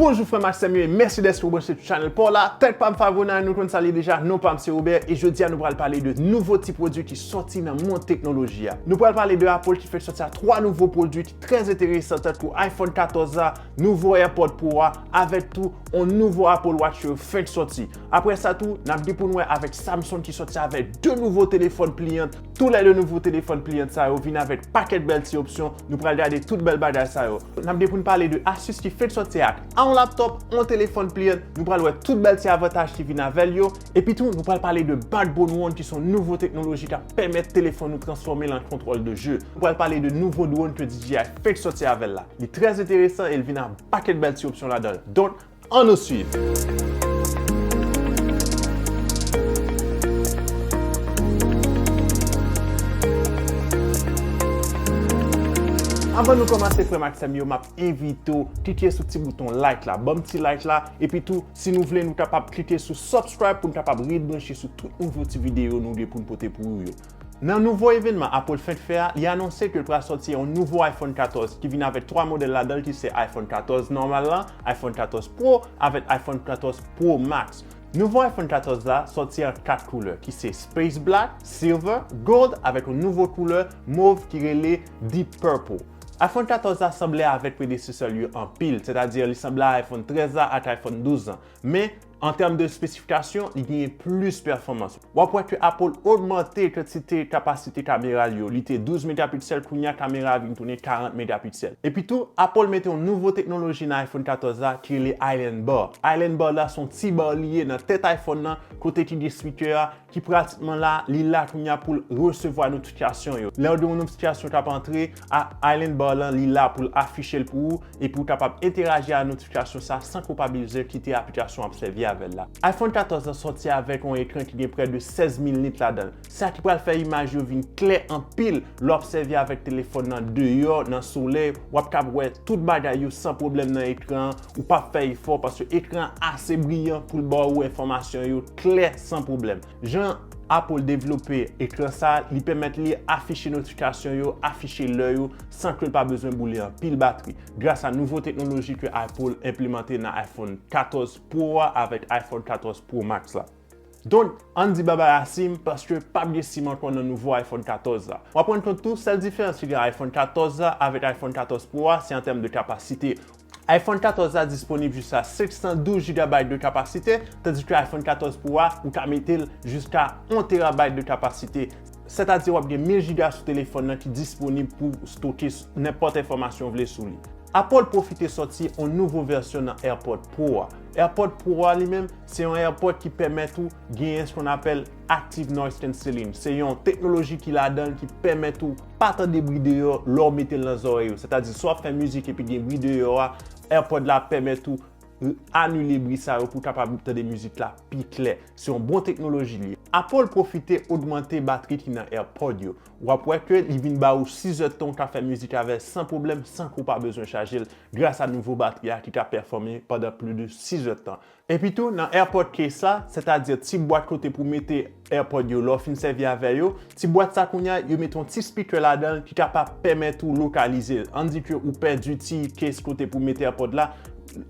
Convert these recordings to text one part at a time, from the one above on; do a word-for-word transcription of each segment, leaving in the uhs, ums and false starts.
Bonjou frè m ak sè m yo, e mèsi dèske w branche sou chanèl pa w la. Tèt pa m Favonay, nou konn sa l ye deja, non pa m se Robert, e jodi a nou pral pale de nouvo ti pwodui ki sòti nan mond teknoloji a. Nou pral pale de Apple ki fèk sòti a twa nouvo pwodui ki trè enteresan, tankou iPhone katòz la, nouvo AirPod Pro a, avèk tou on nouvo Apple Watch yo fèk sòti. Apre sa tou, n ap gen pou n wè avèk Samsung ki sòti avèk de nouvo telefòn pliyan. Toulède nouvo telefòn pliyan sa yo vin avèk pakèt bèl ti opsyon. Nou pral gade tout bèl bagay sa yo. N ap gen pou n pale de Asus ki fèk sòti ak on laptop, on telefòn pliyan. Nou pral wè tout bèl ti avantaj ki vin avè l yo. Epi tou, nou pral pale de Backbone One ki se on nouvo teknoloji k ap pèmèt telefòn nou transfòme l an kontwòl de jeu. Nou pral pale de nouvo drone ke D J I fèk sòti avè l la. Li trè enteresan e l vin ak pakèt bèl ti opsyon ladan l. Donk, ann nou swiv. Avan nou kòmanse, frè m ak sè m yo, m ap envite w klike sou ti bouton like la. Ban m ti like la. Epi tou, si nou vle, nou kapab klike sou subscribe pou n kapab ret branche sou tout nouvo ti videyo nou gen pou n pote pou ou yo. Nan nouvo evènman Apple fèk fè a, li anonse ke l pral sòti yon nouvo iPhone katòz ki vin avèk twa modèl ladan l ki se iPhone katòz nòmal la, iPhone katòz Pro avèk iPhone katòz Pro Max. Nouvo iPhone katòz la sòti an kat koulè ki se Space Black, Silver, Gold avèk yon nouvo koulè mov ki rele Deep Purple. iPhone katòz la sanble avèk predesesè l yo anpil, sètadi li sanble a iPhone trèz la ak iPhone douz la. Men, an tèm de espesifikasyon, li genyen plis pèfòmans. W ap wè ke Apple ogmante kantite kapasite kamera l yo. Li te douz megapiksèl, kounye a kamera a vin tounen karant megapiksèl. Epi tou, Apple mete yon nouvo teknoloji nan iPhone katòz la ki rele Island Bar. Island Bar la se yon ti ba li ye nan tèt iPhone nan, kote ki gen speaker a, ki pratikman la, li la kounye a pou l resevwa notifikasyon yo. Lè w gen yon notifikasyon k ap antre, a, Island Bar lan, li la pou l afiche l pou ou, epi w kapab enteraji ak notifikasyon sa san ke w pa bezwen kite aplikasyon w ap sèvi avè l la. iPhone katòz lan sòti avèk yon ekran ki gen prè de sèz mil nit ladan l. Sa ki pral fè imaj yo vin klè anpil lè w ap sèvi avèk telefòn nan deyò, nan solèy, w ap kab wè tout bagay yo san pwoblèm nan ekran an, ou p ap fè efò paske ekran an ase briyan pou l ba w enfòmasyon yo klè san pwoblèm. Jan Apple devlope ekran sa, li pèmèt li afiche notifikasyon yo, afiche lè yo, san ke l pa bezwen boule anpil batri, gras a nouvo teknoloji ke Apple enplimante nan iPhone katòz Pro a avèk iPhone katòz Pro Max la. Donk, ann di babay a sim, paske p ap gen sim ankò nan nouvo iPhone katòz la. W ap rann kont tou, sèl diferans ki gen iPhone katòz la avèk iPhone katòz Pro a, se an tèm de kapasite. iPhone katòz la disponib jiska senk san douz gigabyte de kapasite, tandis ke iPhone katòz Pro a, ou ka mete l jiska yon terabyte de kapasite. Sètadi w ap gen mil giga sou telefòn nan ki disponib pou stoke s-, nenpòt enfòmasyon w vle sou li. Apple pwofite sòti yon nouvo vèsyon nan AirPod Pro a. AirPod Pro a li menm, se yon AirPod ki pèmèt ou genyen ce qu'on appelle Active Noise Cancelling. Se yon teknoloji ki ladan l ki pèmèt ou pa tande bri deyò lè w mete l nan zòrèy ou. Sètadi, si w ap fè mizik epi gen bri deyò a, AirPod la pèmèt ou anile bri sa yo pou w kapab tande mizik la pi klè. Se yon bon teknoloji li ye. Apple pwofite ogmante batri ki nan AirPod yo. W ap wè ke li vin ba ou sizè tan w ka fè mizik avè l san pwoblèm, san ke w pa bezwen chaje l, gras a nouvo batri a ki ka pèfòme pandan plis de sizè tan. Epi tou, nan AirPod case la, sètadi ti bwat kote pou mete AirPod yo lè w fin sèvi avè yo, ti bwat sa kounye a, yo mete yon ti speaker ladan l ki kapab pèmèt ou lokalize l. Ann di ke ou pèdi ti case kote pou mete AirPod la,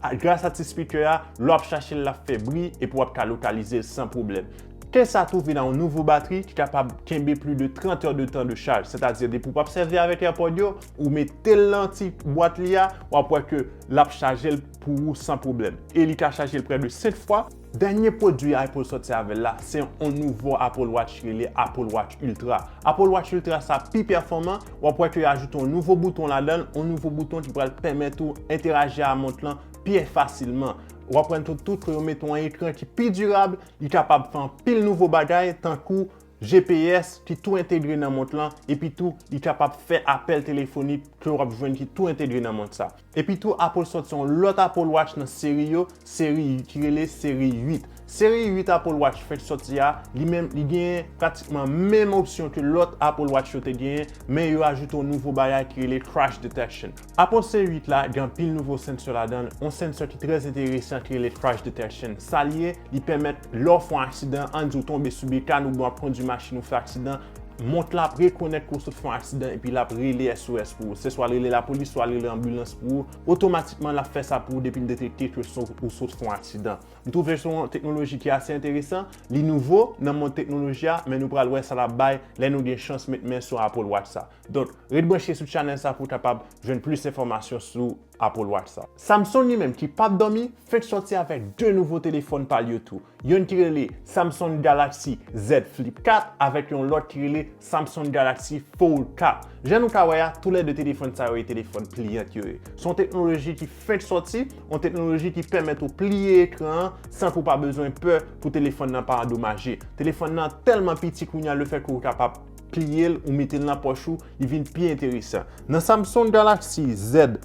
a, gras a ti speaker a, lè w ap chache l, l ap fè bri, epi w ap ka lokalize l san pwoblèm. Case sa tou vin ak yon nouvo batri ki kapab kenbe plis de trant è de tan de chaj. Sètadi, depi w p ap sèvi avèk AirPod yo, ou mete l nan ti bwat li a, w ap wè ke l ap chaje l pou ou san pwoblèm. E li ka chaje l prè de senk fwa. Dènye pwodui Apple sòti avè l la, se yon nouvo Apple Watch ki rele Apple Watch Ultra. Apple Watch Ultra sa pi pèfòman, w ap wè ke yo ajoute yon nouvo bouton ladan l, yon nouvo bouton ki pral pèmèt ou enteraji a mont lan pi fasilman. W ap wè tou, tou ke yo mete yon ekran ki pi dirab, li kapab fè anpil nouvo bagay, tankou G P S ki tou entegre nan mont lan, epi tou, li kapab fè apèl telefonik ke w ap jwenn ki tou entegre nan mont sa. Epi tou, Apple sòti yon lòt Apple Watch nan seri yo, seri ki rele seri uit. Seri uit Apple Watch fèk sòti a, li menm, li genyen pratikman menm opsyon ke lòt Apple Watch yo te genyen, men yo ajoute yon nouvo bagay ki rele crash detection. Apple seri uit la, gen anpil nouvo sensò ladan l, yon sensò ki trè enteresan ki rele crash detection. Sa l ye, li pèmèt lè w fè yon aksidan, ann di w tonbe sou bekàn oubyen w ap kondui machin ou fè aksidan, mont la ap rekonèt ke w sot fè yon aksidan epi l ap rele S O S pou ou. Se swa l rele lapolis, swa l rele anbilans pou ou. Otomatikman, l ap fè sa pou ou depi l detekte ke se w, ou sot fè yon aksidan. M twouve se yon teknoloji ki ase enteresan. Li nouvo nan mond teknoloji a, men nou pral wè sa l ap bay lè nou gen chans met men sou Apple Watch sa. Donk, ret branche sou chanèl sa pou w kapab jwenn plis enfòmasyon sou Apple Watch sa. Samsung li menm ki p ap dòmi, fenk sòti avèk de nouvo telefòn pa l yo tou. Youn ki rele Samsung Galaxy Z Flip kat avèk yon lòt ki rele Samsung Galaxy Fold kat. Jan nou ka wè a, toulède telefòn sa yo e telefòn pliyant yo ye. Se yon teknoloji ki fenk sòti, yon teknoloji ki pèmèt ou pliye ekran an san ke w pa bezwen pè pou telefòn nan pa andomaje. Telefòn nan tèlman piti kounye a, lefètke ou kapab pliye l ou mete l nan pòch ou, li vin pi enteresan. Nan Samsung Galaxy Z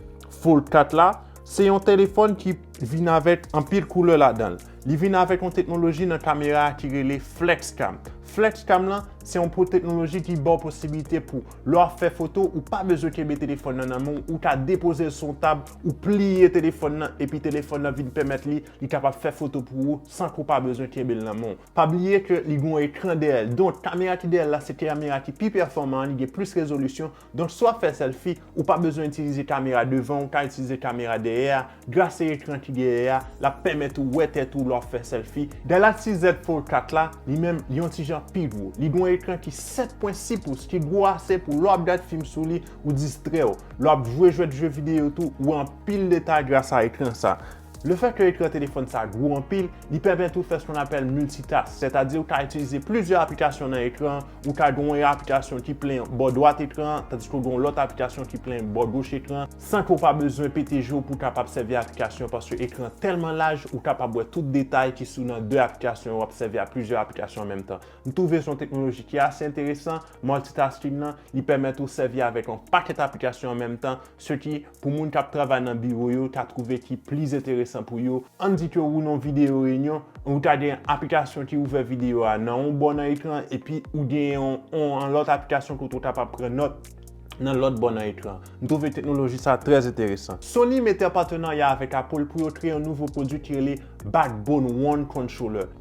Fold kat la, se yon telefòn ki vin avèk anpil koulè ladan l. Li vin avèk yon teknoloji nan kamera a ki rele Flex Cam. Flex Cam lan, se yon po-, teknoloji ki ba w posiblite pou, lè w ap fè foto, ou pa bezwen kenbe telefòn nan nan men w, ou ka depoze l sou yon tab, ou pliye telefòn nan, epi telefòn nan vin pèmèt li, li kapab fè foto pou ou, san ke w pa bezwen kenbe l nan men w. Pa bliye ke li gen yon ekran dèyè l. Donk, kamera ki dèyè l la, se kamera ki pi pèfòman an, li gen plis rezolisyon. Donk, si w ap fè sèlfi, ou pa bezwen itilize kamera devan, ou ka itilize kamera dèyè a. Gras a ekran ki dèyè a, l ap pèmèt ou wè tèt ou lè w ap fè sèlfi. Galaxy Z Fold kat la, li menm, li yon ti jan pi gwo. Li gen yon ekran ki sèt pwen sis pous, ki gwo ase pou lè w ap gad fim sou li, ou distrè w. Lè w ap jwe jwèt jeu videyo tou, ou wè anpil detay gras a ekran sa. Lefètke ekran telefòn sa gwo anpil, li pèmèt ou fè sa n apèl multitask, sètadi ou ka itilize plizyè aplikasyon nan ekran an, ou ka gen yon aplikasyon ki plen bò dwat ekran an, tandiske w gen yon lòt aplikasyon ki plen bò goch ekran an, san ke w pa bezwen pete je w pou w kapab sèvi aplikasyon, paske ekran an tèlman laj, ou kapab wè tout detay ki sou nan de aplikasyon yo, w ap sèvi a plizyè aplikasyon an menm tan. M twouve se yon teknoloji ki ase enteresan, multitasking nan, li pèmèt ou sèvi avèk yon pakèt aplikasyon an menm tan, se ki pou moun k ap travay nan biwo yo, ta twouve ki plis enteresan pou yo. Ann di ke ou nan yon videyo reyinyon, ou ta gen aplikasyon ki ouvè videyo a nan yon bò nan ekran, epi ou gen yon, yon, yon lòt aplikasyon kote ou kapab pran nòt nan lòt bò nan ekran. M twouve teknoloji sa trè enteresan. Sony mete an patenarya avèk Apple pou yo kreye yon nouvo pwodui ki rele Backbone One Controller.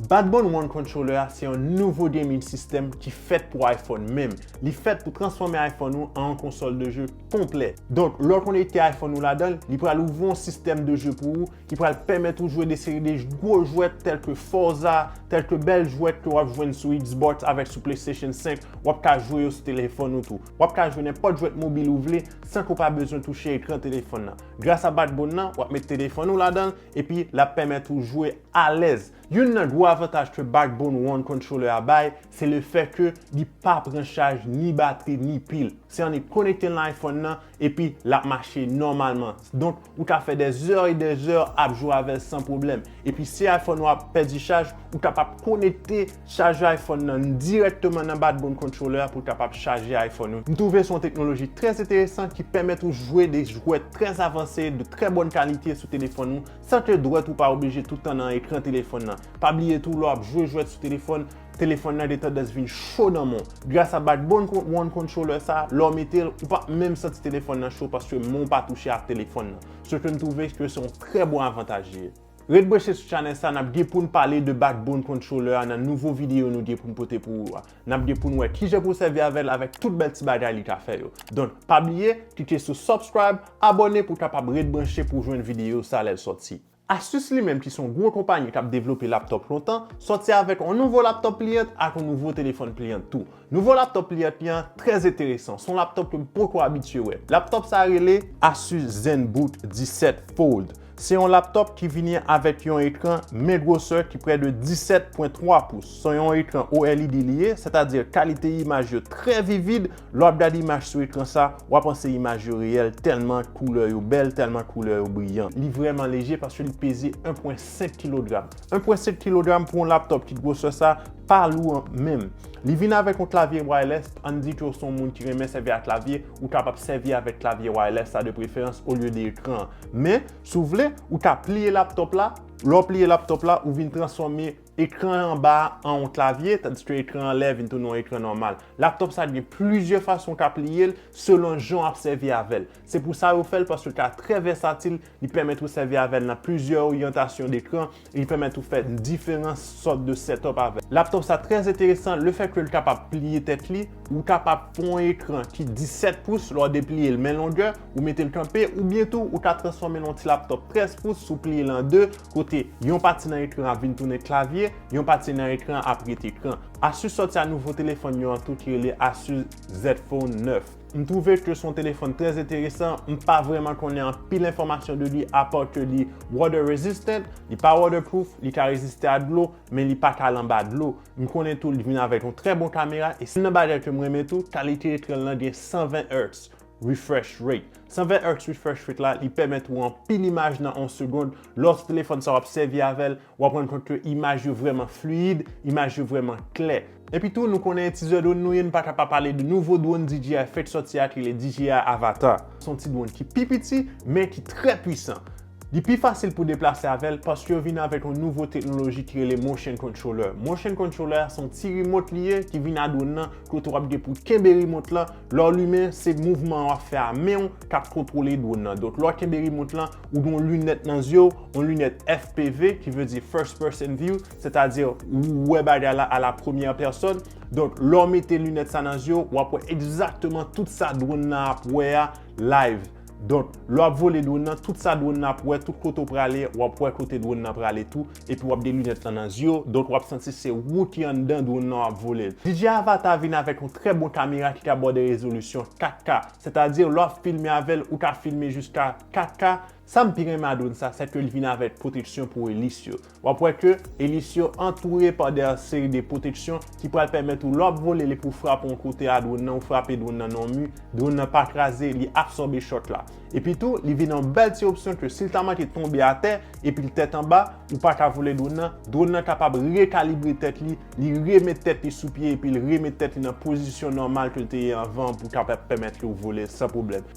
Backbone One Controller a se yon nouvo gaming system ki fèt pou iPhone menm. Li fèt pou transfòme iPhone ou an yon konsòl de jeu konplè. Donk, lè w konekte iPhone ou ladan l, li pral ouvri yon sistèm de jeu pou ou ki pral pèmèt ou jwe de seri de gwo jwèt tèlke Forza, tèlke bèl jwèt ke w ap jwenn sou Xbox avèk sou PlayStation senk, w ap ka jwe yo sou telefòn ou tou. W ap ka jwe nenpòt jwèt mobil ou vle san ke w pa bezwen touche ekran telefòn nan. Gras a Backbone nan, w ap met telefòn ou ladan l, epi l ap pèmèt ou jwe alèz. Youn nan gwo avantaj ke Backbone One Controller a bay, se lefètke li pa pran chaj ni batri ni pil. Se annik konekte l nan iPhone nan, epi l ap mache nòmalman. Donk, ou ka fè des heures et des heures ap jwe avè l san pwoblèm. Epi si iPhone ou a pèdi chaj, ou kapab konekte chajè iPhone nan dirèkteman nan Backbone Controller a pou l kapab chaje iPhone ou. M twouve se yon teknoloji trè enteresan ki pèmèt ou jwe de jwèt trè avanse, de trè bòn kalite sou telefòn ou, san ke dwèt ou pa oblije tout tan nan ekran telefòn nan. Pa bliye tou, lè w ap jwe jwèt sou telefòn, telefòn nan gen tandans vin cho nan men w. Gras a Backbone One Controller sa, lè w mete l, ou p ap menm santi telefòn nan cho paske men w pa touche ak telefòn nan. Se ke m twouve ke se yon trè bon avantaj li ye. Ret branche sou chanèl sa, n ap gen pou n pale de Backbone Controller a nan nouvo videyo nou gen pou n pote pou ou a. N ap gen pou n wè kijan pou w sèvi avè l avèk tout bèl ti bagay li ka fè yo. Donk, pa bliye, klike sou subscribe, abòne pou w kapab ret branche pou w jwenn videyo sa lè l sòti. Asus li menm ki se yon gwo konpayi k ap devlope laptòp lontan, sòti avèk yon nouvo laptòp pliyant ak yon nouvo telefòn pliyant tou. Nouvo laptòp pliyant li an trè enteresan, se yon laptòp ke m poko abitye wè. Laptòp sa rele Asus ZenBook disèt Fold. Se yon laptòp ki vini avèk yon ekran men gwosè ki prè de disèt pwen twa pous. Se yon ekran OLED li ye, sètadi kalite imaj yo trè vivid. Lè w ap gade imaj sou ekran sa, w ap panse imaj yo reyèl tèlman koulè yo bèl, tèlman koulè yo briyan. Li vrèman leje paske li peze en pwen senk kilogram. En pwen senk kilogram pou yon laptòp ki gwosè sa, pa lou menm. Li vin avèk yon klavye wireless, ann di ke w se yon moun ki renmen sèvi ak klavye, ou kapab sèvi avèk klavye wireless la de preferans olye de ekran an. Men, si w vle, ou ka pliye laptòp la, Lè w pliye laptop la, ou vin transfòme ekran anba a an yon klavye, tandiske ekran anlè vin tounen yon ekran nòmal. Laptop sa gen plizyè fason w ka pliye l selon jan w ap sèvi avè l. Se pou sa yo fè l, paske l ka trè vèsatil, li pèmèt ou sèvi avè l nan plizyè oryantasyon dekran, e li pèmèt ou fè diferan sòt de setup avè l. Laptop sa trè enteresan, lefètke l kapab pliye tèt li, ou kapab fè yon ekran ki disèt pous lè w depliye l men longè, ou mete l kanpe, oubyen tou ou ka transfòme l an ti laptop trèz pous si w pliye l an de, kote yon pati nan ekran an ap vin tounen klavye, yon pati nan ekran an ap ret ekran. Asus sòti a nouvo telefòn yo an tou ki rele Asus Zenfone nèf. M twouve ke se yon telefòn trè enteresan, m pa vrèman konnen anpil enfòmasyon de li apa ke li water resistant, li pa waterproof, li ka reziste a dlo, men li pa ka al anba dlo. M konnen tou li vin avèk yon trè bon kamera, e si nan bagay ke m renmen tou, kalite ekran l lan gen san ven hertz refresh rate. San ven hertz refresh rate la, li pèmèt ou anpil imaj nan yon segonn. Lè w sou telefòn sa w ap sèvi avè l, w ap rann kont ke imaj yo vrèman fliyid, imaj yo vrèman klè. Epi tou, nou konnen itizè drone nou ye, nou pa ka pa pale de nouvo drone D J I fèk sòti a ki rele D J I Avatar. Se yon ti drone ki pi piti, men ki trè pwisan. Li pi fasil pou deplase avè l paske yo vin avèk yon nouvo teknoloji ki rele motion controller. Motion controller se yon ti remote li ye ki vin a drone nan kote w ap gen pou kenbe remote lan. Lè w limen, se mouvman w ap fè a men w k ap kontwole drone nan. Donk, lè w kenbe remote lan, ou gen yon linèt nan zye w, yon linèt F P V, ki vle di first person view, sètadi ou wè bagay la a la premyè pèsòn. Donk, lè w mete linèt sa nan zye w, w ap wè egzakteman tout sa drone nan ap wè a live. Donk, lè w ap vole drone nan, tout sa drone nan ap wè, tout kote w prale, w ap wè kote drone nan prale tou, epi w ap gen linèt lan nan zye w, donk w ap santi se ou ki anndan drone nan w ap vole l. D J I Avatar vin avèk yon trè bon kamera ki ka ba w de rezolisyon kat K, sètadi lè w ap filme avè l, ou ka filme jiska kat K. Sa m pi renmen a drone sa, sèke li vin avèk pwoteksyon pou elis yo. W ap wè ke elis yo antoure pa de seri de pwoteksyon ki pral pèmèt ou lè w ap vole l epi w frape yon kote a drone nan, ou frape drone nan nan yon mi, drone nan pa kraze, li absòbe chòk la. Epi tou, li vin yon bèl ti opsyon ke si l ta manke tonbe atè epi l tèt anba, ou pa ka vole drone nan, drone nan kapab rekalibre tèt li, li remèt tèt li sou pye epi l remèt tèt li nan pozisyon nòmal ke l te ye anvan pou kapab pèmèt ke w vole l san pwoblèm.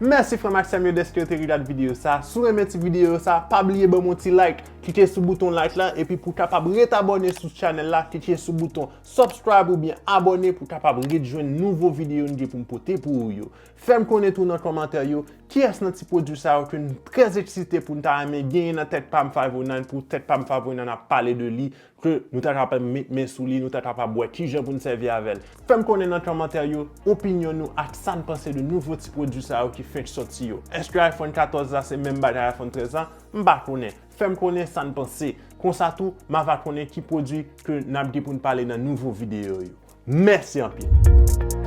Mèsi frè m ak sè m yo dèske yo te regade videyo sa. Si w renmen ti videyo sa, pa bliye ban m yon ti like, klike sou bouton like la, epi pou w kapab ret abòne sou chanèl la, klike sou bouton subscribe oubyen abòne pou w kapab ret jwenn nouvo videyo n gen pou m pote pou ou yo. Fè m konnen tou nan kòmantè yo, kiyès nan ti pwodui sa yo ke n trè eksite pou n ta renmen genyen nan Tech Pam five oh nine, pou Tech Pam five oh nine ap pale de li, ke nou ta kapab met men sou li, nou ta kapab wè kijan pou n sèvi avè l. Fè m konnen nan kòmantè yo opinyon nou ak sa n panse de nouvo ti pwodui sa yo ki fenk sòti yo. Èske iPhone katòz la se menm bagay iPhone trèz la? M pa konnen. Fè m konnen sa n panse. Konsa tou, m ava konnen ki pwodui ke n ap gen pou n pale nan nouvo videyo yo. Mèsi anpil!